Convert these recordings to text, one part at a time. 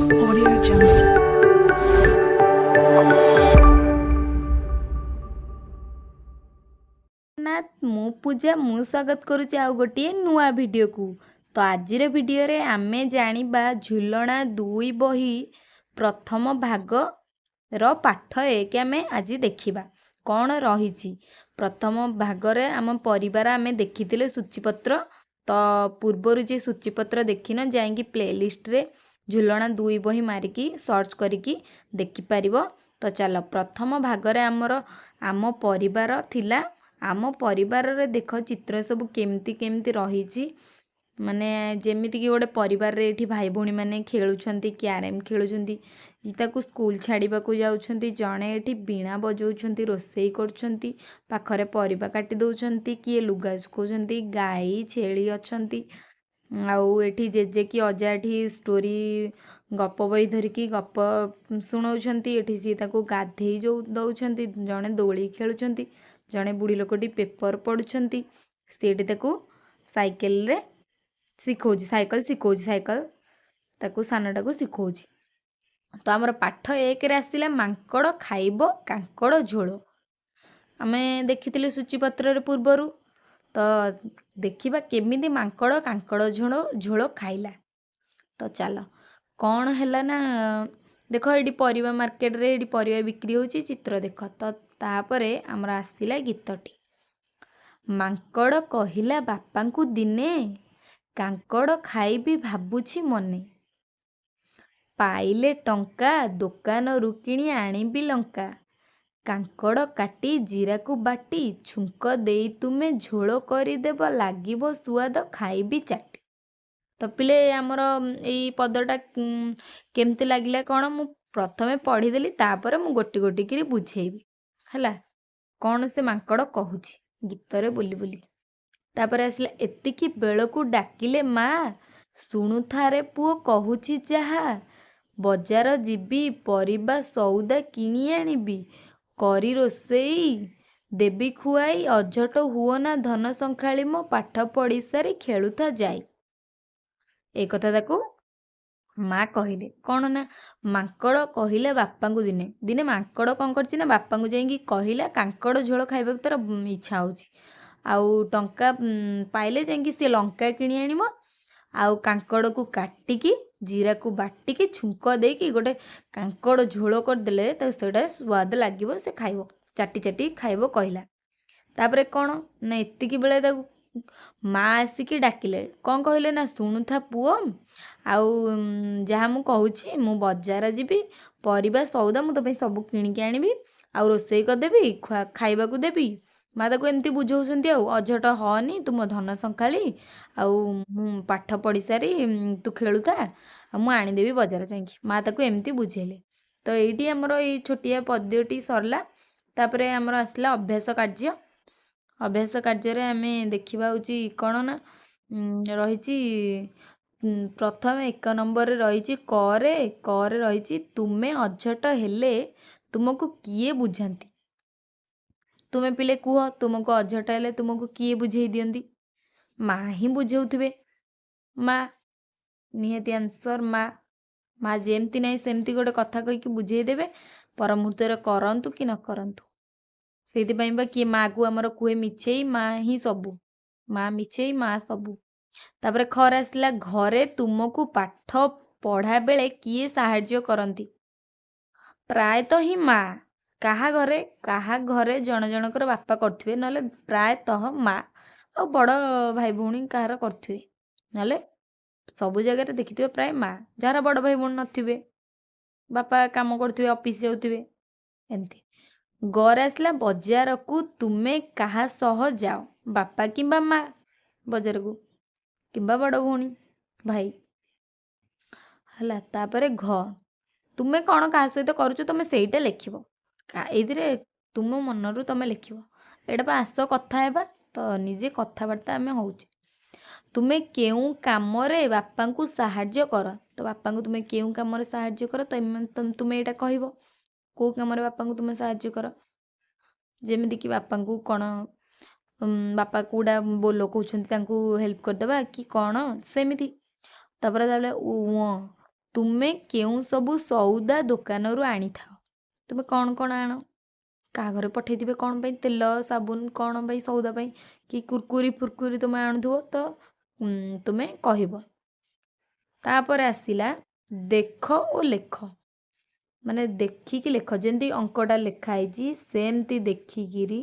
Audio Jungle. Jagannath, ମୁଁ ପୂଜା, ମୁଁ ସ୍ୱାଗତ କରୁଛି ଆଉ ଗୋଟିଏ ନୂଆ ଭିଡ଼ିଓକୁ। ତ ଆଜିର ଭିଡ଼ିଓରେ ଆମେ ଜାଣିବା ଝୁଲଣା 2 ବହି ପ୍ରଥମ ଭାଗର ପାଠ 1। ଆମେ ଆଜି ଦେଖିବା କ'ଣ ରହିଛି ପ୍ରଥମ ଭାଗରେ। ଆମ ପରିବାର ଆମେ ଦେଖିଥିଲେ ସୂଚୀପତ୍ର। ତ ପୂର୍ବରୁ ଯିଏ ସୂଚୀପତ୍ର ଦେଖିନ, ଯାଇକି ପ୍ଲେଲିଷ୍ଟରେ ଝୁଲଣା 2 ବହି ମାରିକି ସର୍ଚ୍ଚ କରିକି ଦେଖିପାରିବ। ତ ଚାଲ, ପ୍ରଥମ ଭାଗରେ ଆମର ଆମ ପରିବାର ଥିଲା। ଆମ ପରିବାରରେ ଦେଖ ଚିତ୍ର ସବୁ କେମିତି କେମିତି ରହିଛି। ମାନେ ଯେମିତିକି ଗୋଟେ ପରିବାରରେ ଏଇଠି ଭାଇ ଭଉଣୀମାନେ ଖେଳୁଛନ୍ତି, କ୍ୟାରମ୍ ଖେଳୁଛନ୍ତି, ତାକୁ ସ୍କୁଲ ଛାଡ଼ିବାକୁ ଯାଉଛନ୍ତି, ଜଣେ ଏଠି ବୀଣା ବଜାଉଛନ୍ତି, ରୋଷେଇ କରୁଛନ୍ତି, ପାଖରେ ପରିବା କାଟି ଦେଉଛନ୍ତି, କିଏ ଲୁଗା ଶୁଖାଉଛନ୍ତି, ଗାଈ ଛେଳି ଅଛନ୍ତି, ଆଉ ଏଠି ଜେଜେ କି ଅଜା ଏଠି ଷ୍ଟୋରି ଗପ ବହି ଧରିକି ଗପ ଶୁଣାଉଛନ୍ତି, ଏଠି ସିଏ ତାକୁ ଗାଧେଇ ଯେଉଁ ଦେଉଛନ୍ତି, ଜଣେ ଦୋଳି ଖେଳୁଛନ୍ତି, ଜଣେ ବୁଢ଼ୀ ଲୋକଟି ପେପର ପଢ଼ୁଛନ୍ତି, ସିଏ ଏଠି ତାକୁ ସାଇକେଲରେ ଶିଖଉଛି, ସାଇକେଲ ଶିଖଉଛି, ସାଇକେଲ ତାକୁ ସାନଟାକୁ ଶିଖଉଛି। ତ ଆମର ପାଠ 1ରେ ଆସିଲା ମାଙ୍କଡ଼ ଖାଇବ କାଙ୍କଡ଼ ଝୋଳ। ଆମେ ଦେଖିଥିଲେ ସୂଚୀପତ୍ରରେ ପୂର୍ବରୁ। ତ ଦେଖିବା କେମିତି ମାଙ୍କଡ଼ କାଙ୍କଡ଼ ଝୋଳ ଖାଇଲା। ତ ଚାଲ, କ'ଣ ହେଲା ନା ଦେଖ, ଏଇଠି ପରିବା ମାର୍କେଟରେ ଏଇଠି ପରିବା ବିକ୍ରି ହେଉଛି, ଚିତ୍ର ଦେଖ। ତ ତାପରେ ଆମର ଆସିଲା ଗୀତଟି। ମାଙ୍କଡ଼ କହିଲା ବାପାଙ୍କୁ ଦିନେ, କାଙ୍କଡ଼ ଖାଇବି ଭାବୁଛି ମନେ, ପାଇଲେ ଟଙ୍କା ଦୋକାନରୁ କିଣି ଆଣିବି ଲଙ୍କା, କାଙ୍କଡ଼ କାଟି ଜିରାକୁ ବାଟି ଛୁଙ୍କ ଦେଇ ତୁମେ ଝୋଳ କରିଦେବ, ଲାଗିବ ସୁଆଦ ଖାଇବି ଚାଟି। ତ ପିଲେ, ଆମର ଏଇ ପଦଟା କେମିତି ଲାଗିଲା କ'ଣ? ମୁଁ ପ୍ରଥମେ ପଢ଼ିଦେଲି, ତାପରେ ମୁଁ ଗୋଟି ଗୋଟି କିରି ବୁଝେଇବି, ହେଲା, କ'ଣ ସେ ମାଙ୍କଡ଼ କହୁଛି ଗୀତରେ ବୋଲି ବୋଲି। ତାପରେ ଆସିଲା, ଏତିକି ବେଳକୁ ଡାକିଲେ ମା, ଶୁଣୁଥାରେ ପୁଅ କହୁଛି ଯାହା, ବଜାର ଯିବି ପରିବା ସଉଦା କିଣି ଆଣିବି, କରି ରୋଷେଇ ଦେବି ଖୁଆଇ, ଅଝଟ ହୁଅନା ଧନ ସଙ୍ଖାଳି ମୋ, ପାଠ ପଢ଼ି ସାରି ଖେଳୁଥା ଯାଇ। ଏ କଥା ତାକୁ ମା କହିଲେ। କ'ଣ ନା ମାଙ୍କଡ଼ କହିଲା ବାପାଙ୍କୁ ଦିନେ, ଦିନେ ମାଙ୍କଡ଼ କ'ଣ କରିଛି ନା ବାପାଙ୍କୁ ଯାଇକି କହିଲା କାଙ୍କଡ଼ ଝୋଳ ଖାଇବାକୁ ତାର ଇଚ୍ଛା ହେଉଛି, ଆଉ ଟଙ୍କା ପାଇଲେ ଯାଇକି ସିଏ ଲଙ୍କା କିଣି ଆଣିବ, ଆଉ କାଙ୍କଡ଼କୁ କାଟିକି ଜିରାକୁ ବାଟିକି ଛୁଙ୍କ ଦେଇକି ଗୋଟେ କାଙ୍କଡ଼ ଝୋଳ କରିଦେଲେ ତାକୁ ସେଇଟା ସ୍ୱାଦ ଲାଗିବ, ସେ ଖାଇବ, ଚାଟି ଚାଟି ଖାଇବ କହିଲା। ତାପରେ କ'ଣ ନା ଏତିକି ବେଳେ ତାକୁ ମା ଆସିକି ଡାକିଲେ। କ'ଣ କହିଲେ ନା ଶୁଣୁଥା ପୁଅ, ଆଉ ଯାହା ମୁଁ କହୁଛି, ମୁଁ ବଜାର ଯିବି, ପରିବା ସଉଦା ମୁଁ ତୋ ପାଇଁ ସବୁ କିଣିକି ଆଣିବି, ଆଉ ରୋଷେଇ କରିଦେବି, ଖାଇବାକୁ ଦେବି। ମା ତାକୁ ଏମିତି ବୁଝାଉଛନ୍ତି, ଆଉ ଅଝଟ ହଅନି ତୁମ ଧନ ସଙ୍ଖାଳି, ଆଉ ମୁଁ ପାଠ ପଢ଼ି ସାରି ତୁ ଖେଳୁଥା, ଆଉ ମୁଁ ଆଣିଦେବି ବଜାର ଯାଇକି। ମା ତାକୁ ଏମିତି ବୁଝେଇଲେ। ତ ଏଇଠି ଆମର ଏଇ ଛୋଟିଆ ପଦ୍ୟଟି ସରିଲା। ତାପରେ ଆମର ଆସିଲା ଅଭ୍ୟାସ କାର୍ଯ୍ୟ। ଅଭ୍ୟାସ କାର୍ଯ୍ୟରେ ଆମେ ଦେଖିବା ହେଉଛି କ'ଣ ନା ରହିଛି ପ୍ରଥମେ 1 ନମ୍ବରରେ ରହିଛି କରେ, କରେ ରହିଛି ତୁମେ ଅଝଟ ହେଲେ ତୁମକୁ କିଏ ବୁଝାନ୍ତି? ତୁମେ ପିଲେ କୁହ, ତୁମକୁ ଅଝଟ ହେଲେ ତୁମକୁ କିଏ ବୁଝେଇ ଦିଅନ୍ତି? ମା ହିଁ ବୁଝାଉଥିବେ। ମା ନିହାତି ଆନ୍ସର୍ ମା। ମା ଯେମିତି ନାହିଁ ସେମିତି ଗୋଟେ କଥା କହିକି ବୁଝେଇ ଦେବେ, ପର ମୁହୂର୍ତ୍ତରେ କରନ୍ତୁ କି ନ କରନ୍ତୁ। ସେଇଥିପାଇଁ ବା କିଏ ମାଆକୁ ଆମର କୁହେ ମିଛେଇ, ମା ହିଁ ସବୁ, ମା ମିଛେଇ, ମା ସବୁ। ତାପରେ ଖରା ଆସିଲା, ଘରେ ତୁମକୁ ପାଠ ପଢ଼ା ବେଳେ କିଏ ସାହାଯ୍ୟ କରନ୍ତି? ପ୍ରାୟତଃ ହିଁ ମା। କାହା ଘରେ ଜଣ ଜଣଙ୍କର ବାପା କରୁଥିବେ, ନହେଲେ ପ୍ରାୟତଃ ମା ଆଉ ବଡ଼ ଭାଇ ଭଉଣୀ କାହାର କରୁଥିବେ, ନହେଲେ ସବୁ ଜାଗାରେ ଦେଖିଥିବେ ପ୍ରାୟ ମା। ଯାହାର ବଡ଼ ଭାଇ ଭଉଣୀ ନଥିବେ, ବାପା କାମ କରୁଥିବେ, ଅଫିସ୍ ଯାଉଥିବେ, ଏମିତି। ଗରେ ଆସିଲା, ବଜାରକୁ ତୁମେ କାହା ସହ ଯାଅ? ବାପା କିମ୍ବା ମା ବଜାରକୁ, କିମ୍ବା ବଡ଼ ଭଉଣୀ ଭାଇ, ହେଲା। ତାପରେ ଘ, ତୁମେ କ'ଣ କାହା ସହିତ କରୁଛ ତୁମେ ସେଇଟା ଲେଖିବ। ଏଇଥିରେ ତୁମ ମନରୁ ତୁମେ ଲେଖିବ। ଏଇଟା ବା ଆସ କଥା ହେବା, ତ ନିଜେ କଥାବାର୍ତ୍ତା ଆମେ ହେଉଛେ। ତୁମେ କେଉଁ କାମରେ ବାପାଙ୍କୁ ସାହାଯ୍ୟ କର? ତ ବାପାଙ୍କୁ ତୁମେ କେଉଁ କାମରେ ସାହାଯ୍ୟ କର? ତ ତୁମେ ଏଇଟା କହିବ, କେଉଁ କାମରେ ବାପାଙ୍କୁ ତୁମେ ସାହାଯ୍ୟ କର। ଯେମିତିକି ବାପାଙ୍କୁ କ'ଣ, ବାପା କେଉଁଟା ବୋଲ କହୁଛନ୍ତି ତାଙ୍କୁ ହେଲ୍ପ କରିଦେବା କି କ'ଣ ସେମିତି। ତାପରେ ଉଁ, ତୁମେ କେଉଁ ସବୁ ସଉଦା ଦୋକାନରୁ ଆଣିଥାଅ? ତୁମେ କ'ଣ କ'ଣ ଆଣ? କାହା ଘରେ ପଠେଇଥିବେ କ'ଣ ପାଇଁ, ତେଲ ସାବୁନ କ'ଣ ପାଇଁ, ସଉଦା ପାଇଁ କି କୁରକୁରି ଫୁରକୁରି ତୁମେ ଆଣୁଥିବ, ତ ତୁମେ କହିବ। ତାପରେ ଆସିଲା ଦେଖ ଓ ଲେଖ, ମାନେ ଦେଖିକି ଲେଖ। ଯେମିତି ଅଙ୍କଟା ଲେଖା ହେଇଛି ସେମିତି ଦେଖିକିରି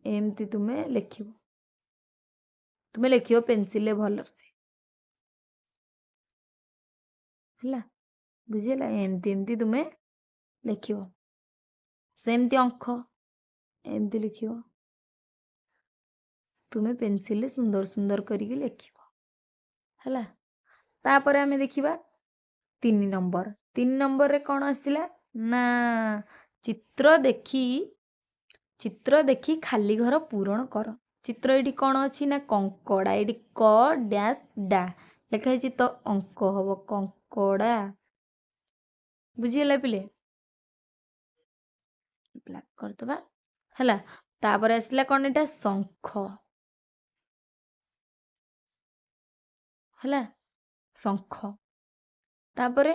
ଏମିତି ତୁମେ ଲେଖିବ। ତୁମେ ଲେଖିବ ପେନସିଲରେ ଭଲସେ, ହେଲା? ବୁଝିହେଲା? ଏମିତି ଏମିତି ତୁମେ ଲେଖିବ। ସେମିତି ଅଙ୍କ ଏମିତି ଲେଖିବ। ତୁମେ ପେନସିଲରେ ସୁନ୍ଦର ସୁନ୍ଦର କରିକି ଲେଖିବ, ହେଲା? ତାପରେ ଆମେ ଦେଖିବା 3 ନମ୍ବର। 3 ନମ୍ବରରେ କ'ଣ ଆସିଲା ନା ଚିତ୍ର ଦେଖି ଖାଲି ଘର ପୂରଣ କର। ଚିତ୍ର ଏଇଠି କ'ଣ ଅଛି ନା କଙ୍କଡ଼ା। ଏଇଠି କ ଡ୍ୟାସ୍ ଡା ଲେଖା ହେଇଛି, ତ ଅଙ୍କ ହବ କଙ୍କଡ଼ା। ବୁଝିହେଲା ପିଲେ? ବ୍ଲାକ୍ କରିଦେବା, ହେଲା? ତାପରେ ଆସିଲା କ'ଣ ଏଇଟା? ଶଙ୍ଖ, ହେଲା? ଶଙ୍ଖ। ତାପରେ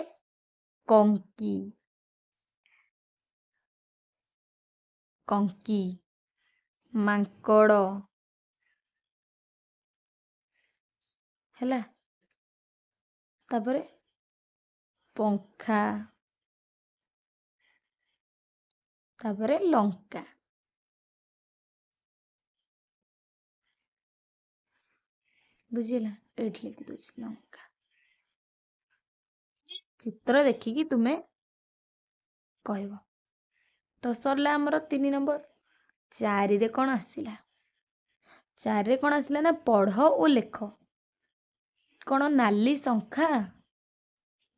କଙ୍କି, କଙ୍କି, ମାଙ୍କଡ଼, ହେଲା? ତାପରେ ପଙ୍ଖା, ତାପରେ ଲଙ୍କା। ବୁଝିଲା? ଏଇଠି ଲେଖିଦେଉଛି ଲଙ୍କା। ଚିତ୍ର ଦେଖିକି ତୁମେ କହିବ। ତ ସରିଲା ଆମର 3 ନମ୍ବର। 4ରେ କ'ଣ ଆସିଲା? 4ରେ କ'ଣ ଆସିଲା ନା ପଢ଼ ଓ ଲେଖ। କ'ଣ? ନାଲି ଶଙ୍ଖା,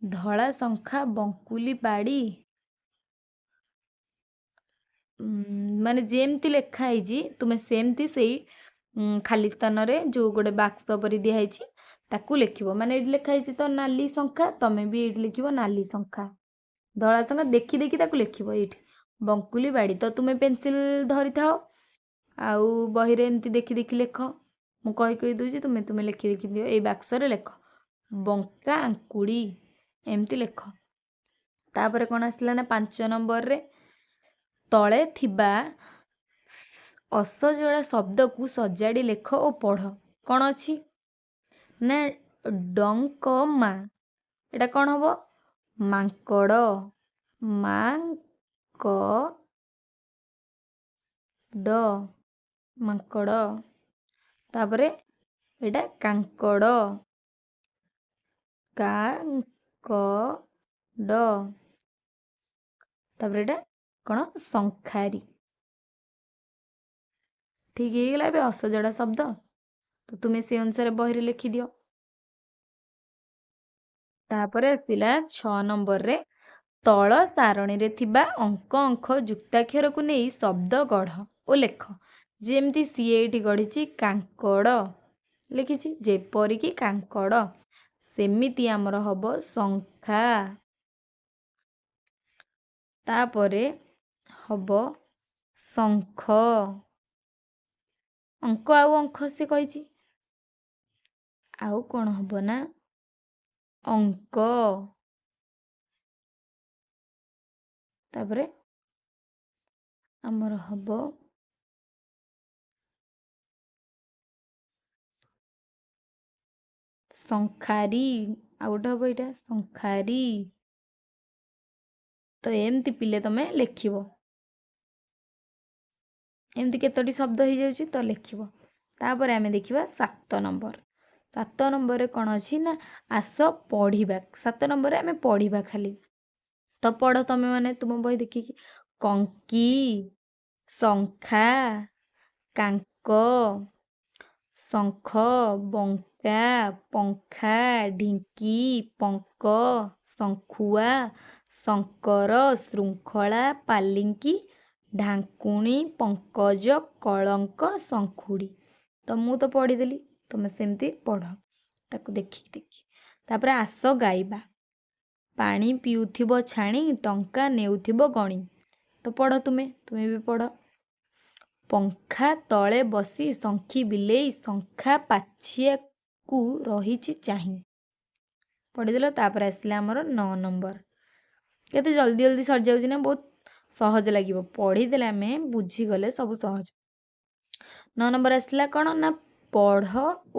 ଧଳା ଶଙ୍ଖା, ବଙ୍କୁଲି ବାଡ଼ି। ମାନେ ଯେମିତି ଲେଖା ହେଇଛି ତୁମେ ସେମିତି ସେଇ ଖାଲି ସ୍ଥାନରେ ଯେଉଁ ଗୋଟେ ବାକ୍ସ ପରି ଦିଆହେଇଛି ତାକୁ ଲେଖିବ। ମାନେ ଏଇଠି ଲେଖା ହେଇଛି ତ ନାଲି ଶଙ୍ଖା, ତମେ ବି ଏଇଠି ଲେଖିବ ନାଲି ଶଙ୍ଖା, ଧଳା ଶଙ୍ଖା, ଦେଖି ଦେଖି ତାକୁ ଲେଖିବ। ଏଇଠି ବଙ୍କୁଲି ବାଡ଼ି, ତ ତୁମେ ପେନସିଲ ଧରିଥାଅ ଆଉ ବହିରେ ଏମିତି ଦେଖି ଦେଖି ଲେଖ। ମୁଁ କହି କହି ଦେଉଛି, ତୁମେ ତୁମେ ଲେଖି ଲେଖି ଦିଅ। ଏଇ ବାକ୍ସରେ ଲେଖ ବଙ୍କା ଆଙ୍କୁଡ଼ି, ଏମିତି ଲେଖ। ତାପରେ କ'ଣ ଆସିଲା ନା 5 ନମ୍ବରରେ ତଳେ ଥିବା ଅସଜଡ଼ା ଶବ୍ଦକୁ ସଜାଡ଼ି ଲେଖ ଓ ପଢ଼। କ'ଣ ଅଛି ନା ଡଙ୍କ ମା, ଏଇଟା କ'ଣ ହବ? ମାଙ୍କଡ଼, ମାଙ୍କ ଡ, ମାଙ୍କଡ଼। ତାପରେ ଏଇଟା କାଙ୍କଡ଼, କାଙ୍କ ଡ। ତାପରେ ଏଇଟା କ'ଣ? ଶଙ୍ଖାରି। ଠିକ୍ ହେଇଗଲା ଏବେ ଅସଜଡ଼ା ଶବ୍ଦ, ତ ତୁମେ ସେ ଅନୁସାରେ ବହିରେ ଲେଖିଦିଅ। ତାପରେ ଆସିଲା 6 ନମ୍ବରରେ ତଳ ସାରଣୀରେ ଥିବା ଅଙ୍କ ଅଙ୍କ ଯୁକ୍ତାକ୍ଷରକୁ ନେଇ ଶବ୍ଦ ଗଢ଼ ଓ ଲେଖ। ଯେମିତି ସିଏ ଏଇଠି ଗଢ଼ିଛି, କାଙ୍କଡ଼ ଲେଖିଛି, ଯେପରିକି କାଙ୍କଡ଼, ସେମିତି ଆମର ହବ ଶଙ୍ଖା, ତାପରେ ହବ ଶଙ୍ଖ। ଅଙ୍କ ଆଉ ଅଙ୍କ ସେ କହିଛି। ଆଉ କ'ଣ ହବ ନା ଅଙ୍କ, ତାପରେ ଆମର ହବ ଶଙ୍ଖାରି, ଆଉ ଗୋଟେ ହବ ଏଇଟା ଶଙ୍ଖାରି। ତ ଏମିତି ପିଲେ ତମେ ଲେଖିବ। ଏମିତି କେତୋଟି ଶବ୍ଦ ହେଇଯାଉଛି, ତ ଲେଖିବ। ତାପରେ ଆମେ ଦେଖିବା 7 ନମ୍ବର। 7 ନମ୍ବରରେ କ'ଣ ଅଛି ନା ଆସ ପଢ଼ିବା। 7 ନମ୍ବରରେ ଆମେ ପଢ଼ିବା ଖାଲି। ତ ପଢ଼ ତମେ ମାନେ ତୁମ ବହି ଦେଖିକି। କଙ୍କି, ଶଙ୍ଖା, କାଙ୍କ, ଶଙ୍ଖ, ବଙ୍କା, ପଙ୍ଖା, ଢିଙ୍କି, ପଙ୍କ, ଶଙ୍ଖୁଆ, ଶଙ୍କର, ଶୃଙ୍ଖଳା, ପାଲିଙ୍କି, ଢାଙ୍କୁଣୀ, ପଙ୍କଜ, କଳଙ୍କ, ଶଙ୍ଖୁଡ଼ି। ତ ମୁଁ ତ ପଢ଼ିଦେଲି, ତୁମେ ସେମିତି ପଢ଼ ତାକୁ ଦେଖିକି ଦେଖି। ତାପରେ ଆସ ଗାଇବା। ପାଣି ପିଉଥିବ ଛାଣି, ଟଙ୍କା ନେଉଥିବ ଗଣି। ତ ପଢ଼ ତୁମେ, ତୁମେ ବି ପଢ଼। ପଙ୍ଖା ତଳେ ବସି ଶଙ୍ଖି ବିଲେଇ ଶଙ୍ଖା ପାଛିଆକୁ ରହିଛି ଚାହିଁ। ପଢ଼ିଦେଲ। ତାପରେ ଆସିଲା ଆମର 9 ନମ୍ବର। କେତେ ଜଲ୍ଦି ଜଲ୍ଦି ସରିଯାଉଛି ନା, ବହୁତ ସହଜ ଲାଗିବ ପଢ଼ିଦେଲେ, ଆମେ ବୁଝିଗଲେ ସବୁ ସହଜ। 9 ନମ୍ବର ଆସିଲା କ'ଣ ନା ପଢ଼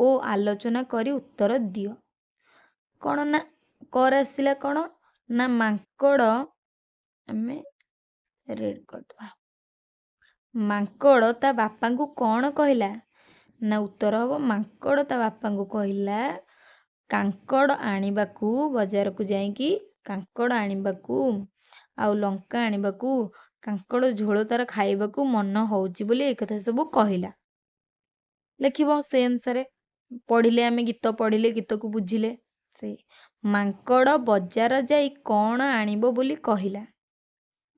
ଓ ଆଲୋଚନା କରି ଉତ୍ତର ଦିଅ। କ'ଣ ନା କର ଆସିଲା କ'ଣ ନା ମାଙ୍କଡ଼, ଆମେ ରେଡ୍ କରିଦେବା। ମାଙ୍କଡ଼ ତା ବାପାଙ୍କୁ କ'ଣ କହିଲା? ନା ଉତ୍ତର ହେବ ମାଙ୍କଡ଼ ତା ବାପାଙ୍କୁ କହିଲା କାଙ୍କଡ଼ ଆଣିବାକୁ, ବଜାରକୁ ଯାଇକି କାଙ୍କଡ଼ ଆଣିବାକୁ ଆଉ ଲଙ୍କା ଆଣିବାକୁ, କାଙ୍କଡ଼ ଝୋଳ ତାର ଖାଇବାକୁ ମନ ହେଉଛି ବୋଲି ଏ କଥା ସବୁ କହିଲା। ଲେଖିବ ସେ ଅନୁସାରେ। ପଢ଼ିଲେ ଆମେ ଗୀତ ପଢ଼ିଲେ, ଗୀତକୁ ବୁଝିଲେ। ସେ ମାଙ୍କଡ଼ ବଜାର ଯାଇ କ'ଣ ଆଣିବ ବୋଲି କହିଲା?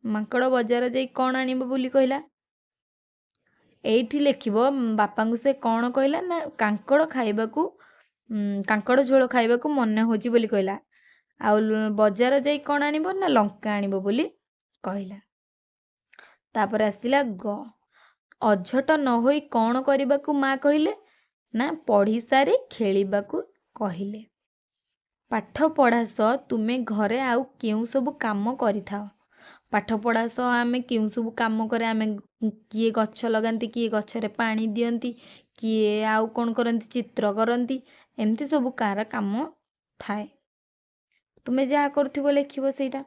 ମାଙ୍କଡ଼ ବଜାର ଯାଇ କ'ଣ ଆଣିବ ବୋଲି କହିଲା? ଏଇଠି ଲେଖିବ ବାପାଙ୍କୁ ସେ କ'ଣ କହିଲା ନା କାଙ୍କଡ଼ ଖାଇବାକୁ, କାଙ୍କଡ଼ ଝୋଳ ଖାଇବାକୁ ମନେ ହେଉଛି ବୋଲି କହିଲା। ଆଉ ବଜାର ଯାଇ କ'ଣ ଆଣିବ? ନା ଲଙ୍କା ଆଣିବ ବୋଲି କହିଲା। ତାପରେ ଆସିଲା ଗ, ଅଝଟ ନ ହୋଇ କ'ଣ କରିବାକୁ ମା କହିଲେ? ନା ପଢ଼ି ସାରି ଖେଳିବାକୁ କହିଲେ। ପାଠ ପଢ଼ା ସହ ତୁମେ ଘରେ ଆଉ କେଉଁ ସବୁ କାମ କରିଥାଅ? ପାଠ ପଢ଼ା ସହ ଆମେ କେଉଁ ସବୁ କାମ କରେ? ଆମେ କିଏ ଗଛ ଲଗାନ୍ତି, କିଏ ଗଛରେ ପାଣି ଦିଅନ୍ତି, କିଏ ଆଉ କ'ଣ କରନ୍ତି, ଚିତ୍ର କରନ୍ତି, ଏମିତି ସବୁ କାହାର କାମ ଥାଏ। ତୁମେ ଯାହା କରୁଥିବ ଲେଖିବ ସେଇଟା।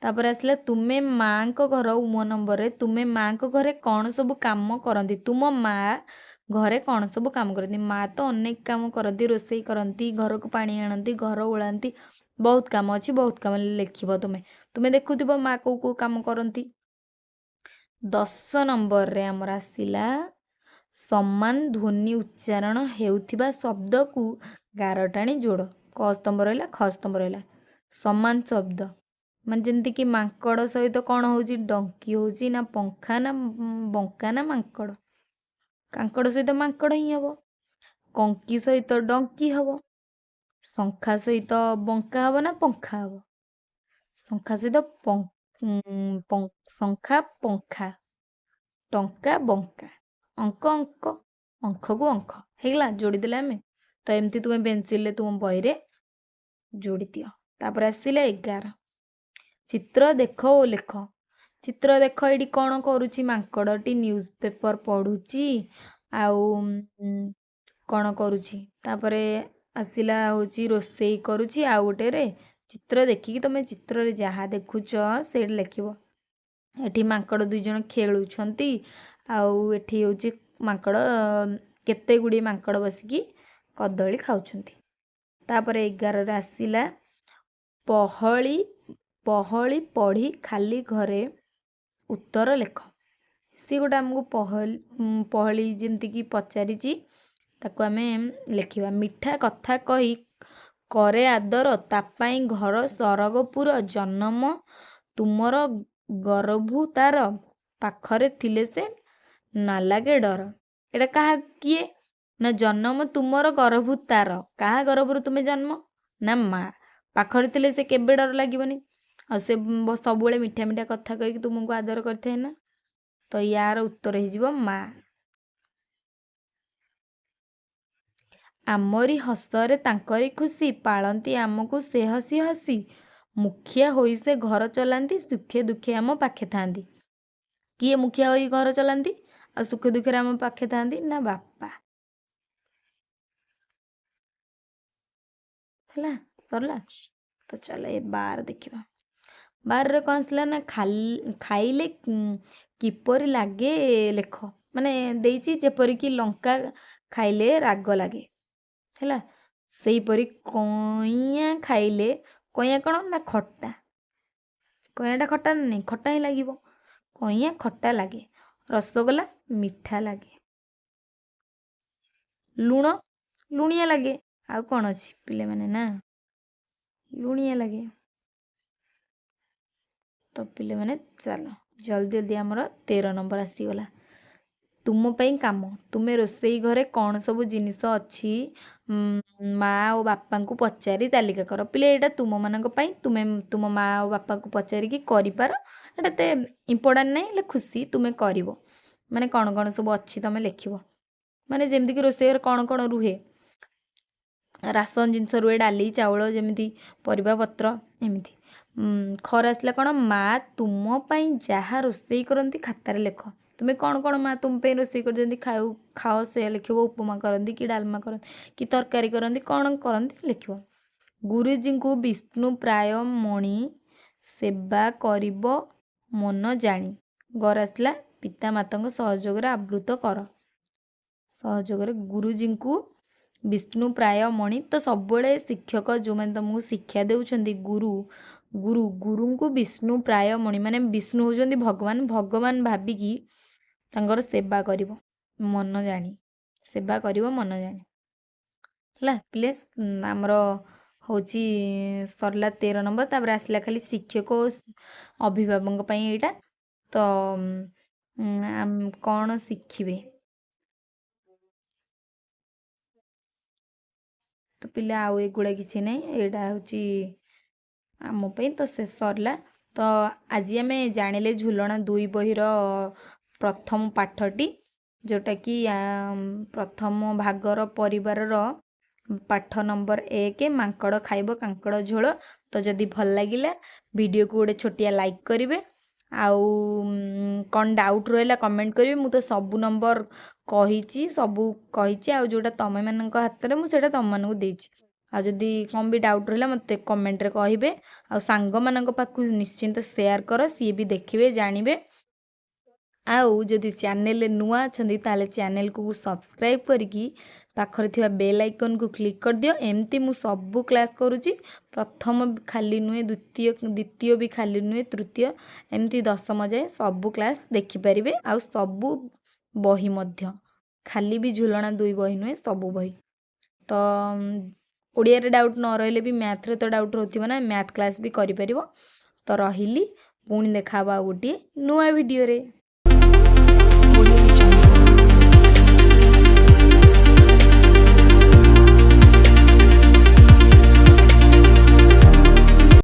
ତାପରେ ଆସିଲା ତୁମେ ମାଆଙ୍କ ଘର, ମୋ ନମ୍ବରରେ ତୁମେ ମାଆଙ୍କ ଘରେ କ'ଣ ସବୁ କାମ କରନ୍ତି? ତୁମ ମା ଘରେ କ'ଣ ସବୁ କାମ କରନ୍ତି? ମା ତ ଅନେକ କାମ କରନ୍ତି, ରୋଷେଇ କରନ୍ତି, ଘରକୁ ପାଣି ଆଣନ୍ତି, ଘର ଓଳାନ୍ତି, ବହୁତ କାମ ଅଛି, ବହୁତ କାମ ଲେଖିବ ତୁମେ। ତୁମେ ଦେଖୁଥିବ ମା କେଉଁ କେଉଁ କାମ କରନ୍ତି। 10 ନମ୍ବରରେ ଆମର ଆସିଲା ସମାନ ଧ୍ୱନି ଉଚ୍ଚାରଣ ହେଉଥିବା ଶବ୍ଦକୁ ଗାର ଟାଣି ଯୋଡ଼। କ ସ୍ତମ୍ଭ ରହିଲା, ଖ ସ୍ତମ୍ଭ ରହିଲା। ସମାନ ଶବ୍ଦ ମାନେ ଯେମିତିକି ମାଙ୍କଡ଼ ସହିତ କ'ଣ ହେଉଛି? ଡଙ୍କି ହେଉଛି ନା ପଙ୍ଖା ନା ବଙ୍କା ନା ମାଙ୍କଡ଼? କାଙ୍କଡ଼ ସହିତ ମାଙ୍କଡ଼ ହିଁ ହେବ। କଙ୍କି ସହିତ ଡଙ୍କି ହେବ। ଶଙ୍ଖା ସହିତ ବଙ୍କା ହେବ ନା ପଙ୍ଖା ହେବ? ଶଙ୍ଖା ସହିତ ଶଙ୍ଖା ପଙ୍ଖା, ଟଙ୍କା ବଙ୍କା, ଅଙ୍କ ଅଙ୍କ, ଅଙ୍ଖକୁ ଅଙ୍ଖ ହେଇଗଲା, ଯୋଡ଼ିଦେଲେ ଆମେ। ତ ଏମିତି ତୁମେ ପେନସିଲରେ ତୁମ ବହିରେ ଯୋଡ଼ି ଦିଅ। ତାପରେ ଆସିଲା 11, ଚିତ୍ର ଦେଖ ଓ ଲେଖ। ଚିତ୍ର ଦେଖ, ଏଇଠି କ'ଣ କରୁଛି ମାଙ୍କଡ଼ଟି? ନ୍ୟୁଜ୍ ପେପର ପଢ଼ୁଛି ଆଉ କ'ଣ କରୁଛି? ତାପରେ ଆସିଲା ହେଉଛି ରୋଷେଇ କରୁଛି। ଆଉ ଗୋଟେରେ ଚିତ୍ର ଦେଖିକି ତୁମେ ଚିତ୍ରରେ ଯାହା ଦେଖୁଛ ସେଇଠି ଲେଖିବ। ଏଠି ମାଙ୍କଡ଼ 2 ଜଣ ଖେଳୁଛନ୍ତି, ଆଉ ଏଠି ହେଉଛି ମାଙ୍କଡ଼, କେତେ ଗୁଡ଼ିଏ ମାଙ୍କଡ଼ ବସିକି କଦଳୀ ଖାଉଛନ୍ତି। ତାପରେ 11ରେ ଆସିଲା ପହଳି, ପହଳି ପଢ଼ି ଖାଲି ଘରେ ଉତ୍ତର ଲେଖ। ସିଏ ଗୋଟେ ଆମକୁ ପହଳି ଯେମିତିକି ପଚାରିଛି, ତାକୁ ଆମେ ଲେଖିବା। ମିଠା କଥା କହି କରେ ଆଦର, ତା ପାଇଁ ଘର ସରଗପୁର, ଜନମ ତୁମର ଗରଭୁ ତାର, ପାଖରେ ଥିଲେ ସେ ନାଲାଗେ ଡର। ଏଇଟା କାହା କିଏ? ନା ଜନମ ତୁମର ଗରଭୁ ତାର। କାହା ଗର୍ଭରୁ ତୁମେ ଜନ୍ମ? ନା ମା ପାଖରେ ଥିଲେ ସେ କେବେ ଡର ଲାଗିବନି, ଆଉ ସେ ସବୁବେଳେ ମିଠା ମିଠା କଥା କହିକି ତୁମକୁ ଆଦର କରିଥାଏ ନା। ତ ୟାର ଉତ୍ତର ହେଇଯିବ ମା। ଆମରି ହସରେ ତାଙ୍କରି ଖୁସି, ପାଳନ୍ତି ଆମକୁ ସେ ହସି ହସି, ମୁଖିଆ ହୋଇ ସେ ଘର ଚଲାନ୍ତି, ସୁଖେ ଦୁଃଖେ ଆମ ପାଖେ ଥାନ୍ତି। କିଏ ମୁଖିଆ ହୋଇ ଘର ଚଲାନ୍ତି ଆଉ ସୁଖେ ଦୁଃଖରେ ଆମ ପାଖେ ଥାନ୍ତି? ନା ବାପା। ହେଲା, ସରିଲା। ତ ଚାଲ ଏ 12 ଦେଖିବା। 12ରେ କ'ଣ ଆସିଲା ନା ଖାଇଲେ କିପରି ଲାଗେ ଲେଖ। ମାନେ ଦେଇଛି ଯେପରିକି ଲଙ୍କା ଖାଇଲେ ରାଗ ଲାଗେ, ହେଲା, ସେହିପରି କଇଁଆ ଖାଇଲେ, କଇଁଆ କ'ଣ ନା ଖଟା, କଇଁଆଟା ଖଟା ନା ନାହିଁ? ଖଟା ହିଁ ଲାଗିବ। କଇଁଆ ଖଟା ଲାଗେ, ରସଗୋଲା ମିଠା ଲାଗେ, ଲୁଣ ଲୁଣିଆ ଲାଗେ, ଆଉ କ'ଣ ଅଛି ପିଲାମାନେ? ନା ଲୁଣିଆ ଲାଗେ। ତ ପିଲାମାନେ ଚାଲ ଜଲ୍ଦି ଜଲ୍ଦି ଆମର 13 ନମ୍ବର ଆସିଗଲା। ତୁମ ପାଇଁ କାମ, ତୁମେ ରୋଷେଇ ଘରେ କ'ଣ ସବୁ ଜିନିଷ ଅଛି ମା ଓ ବାପାଙ୍କୁ ପଚାରି ତାଲିକା କର। ପିଲେ ଏଇଟା ତୁମମାନଙ୍କ ପାଇଁ, ତୁମେ ତୁମ ମା ଓ ବାପାଙ୍କୁ ପଚାରିକି କରିପାର। ଏଇଟା ଏତେ ଇମ୍ପୋର୍ଟାଣ୍ଟ ନାହିଁ, ହେଲେ ଖୁସି ତୁମେ କରିବ। ମାନେ କ'ଣ କ'ଣ ସବୁ ଅଛି ତୁମେ ଲେଖିବ, ମାନେ ଯେମିତିକି ରୋଷେଇ ଘରେ କ'ଣ କ'ଣ ରୁହେ। ରାସନ ଜିନିଷ ରୁହେ, ଡାଲି ଚାଉଳ ଯେମିତି, ପରିବା ପତ୍ର ଏମିତି। ଖରା ଆସିଲା କ'ଣ? ମା ତୁମ ପାଇଁ ଯାହା ରୋଷେଇ କରନ୍ତି ଖାତାରେ ଲେଖ। ତୁମେ କ'ଣ କ'ଣ ମା ତୁମ ପାଇଁ ରୋଷେଇ କରିଛନ୍ତି ଖାଉ ଖାଅ, ସେୟା ଲେଖିବ। ଉପମା କରନ୍ତି କି ଡାଲମା କରନ୍ତି କି ତରକାରୀ କରନ୍ତି, କ'ଣ କରନ୍ତି ଲେଖିବ। ଗୁରୁଜୀଙ୍କୁ ବିଷ୍ଣୁ ପ୍ରାୟ ମଣି ସେବା କରିବ ମନ ଜାଣି। ଗର ଆସିଲା ପିତା ମାତାଙ୍କ ସହଯୋଗରେ ଆବୃତ କର। ସହଯୋଗରେ ଗୁରୁଜୀଙ୍କୁ ବିଷ୍ଣୁ ପ୍ରାୟ ମଣି। ତ ସବୁବେଳେ ଶିକ୍ଷକ ଯେଉଁମାନେ ତୁମକୁ ଶିକ୍ଷା ଦେଉଛନ୍ତି, ଗୁରୁ, ଗୁରୁ, ଗୁରୁଙ୍କୁ ବିଷ୍ଣୁ ପ୍ରାୟ ମଣି, ମାନେ ବିଷ୍ଣୁ ହେଉଛନ୍ତି ଭଗବାନ, ଭଗବାନ ଭାବିକି ତାଙ୍କର ସେବା କରିବ ମନ ଜାଣି, ସେବା କରିବ ମନ ଜାଣି। ହେଲା ପିଲେ, ଆମର ହେଉଛି ସରିଲା 13 ନମ୍ବର। ତାପରେ ଆସିଲା ଖାଲି ଶିକ୍ଷକ ଓ ଅଭିଭାବକଙ୍କ ପାଇଁ ଏଇଟା। ତ କ'ଣ ଶିଖିବେ ତ ପିଲା, ଆଉ ଏଗୁଡ଼ା କିଛି ନାହିଁ, ଏଇଟା ହେଉଛି ଆମ ପାଇଁ। ତ ସେ ସରିଲା। ତ ଆଜି ଆମେ ଜାଣିଲେ ଝୁଲଣା 2 ବହିର ପ୍ରଥମ ପାଠଟି, ଯେଉଁଟାକି ପ୍ରଥମ ଭାଗର ପରିବାରର ପାଠ ନମ୍ବର 1, ମାଙ୍କଡ଼ ଖାଇବ କାଙ୍କଡ଼ ଝୋଳ। ତ ଯଦି ଭଲ ଲାଗିଲା ଭିଡ଼ିଓକୁ ଗୋଟେ ଛୋଟିଆ ଲାଇକ୍ କରିବେ, ଆଉ କ'ଣ ଡାଉଟ୍ ରହିଲା କମେଣ୍ଟ କରିବେ। ମୁଁ ତ ସବୁ ନମ୍ବର କହିଛି, ସବୁ କହିଛି, ଆଉ ଯେଉଁଟା ତମେମାନଙ୍କ ହାତରେ ମୁଁ ସେଇଟା ତମମାନଙ୍କୁ ଦେଇଛି। ଆଉ ଯଦି କ'ଣ ବି ଡାଉଟ୍ ରହିଲା ମୋତେ କମେଣ୍ଟରେ କହିବେ, ଆଉ ସାଙ୍ଗମାନଙ୍କ ପାଖକୁ ନିଶ୍ଚିନ୍ତ ସେୟାର କର, ସିଏ ବି ଦେଖିବେ ଜାଣିବେ। ଆଉ ଯଦି ଚ୍ୟାନେଲରେ ନୂଆ ଅଛନ୍ତି ତାହେଲେ ଚ୍ୟାନେଲକୁ ସବସ୍କ୍ରାଇବ୍ କରିକି ପାଖରେ ଥିବା ବେଲ୍ ଆଇକନ୍କୁ କ୍ଲିକ୍ କରିଦିଅ। ଏମିତି ମୁଁ ସବୁ କ୍ଲାସ୍ କରୁଛି, ପ୍ରଥମ ଖାଲି ନୁହେଁ, ଦ୍ୱିତୀୟ ବି ଖାଲି ନୁହେଁ, ତୃତୀୟ, ଏମିତି ଦଶମ ଯାଏ ସବୁ କ୍ଲାସ୍ ଦେଖିପାରିବେ। ଆଉ ସବୁ ବହି ମଧ୍ୟ, ଖାଲି ବି ଝୁଲଣା 2 ବହି ନୁହେଁ, ସବୁ ବହି। ତ ଓଡ଼ିଆରେ ଡାଉଟ୍ ନ ରହିଲେ ବି ମ୍ୟାଥରେ ତ ଡାଉଟ୍ ରହୁଥିବ ନା, ମ୍ୟାଥ୍ କ୍ଲାସ୍ ବି କରିପାରିବ। ତ ରହିଲି, ପୁଣି ଦେଖା ହେବ ଆଉ ଗୋଟିଏ ନୂଆ ଭିଡ଼ିଓରେ।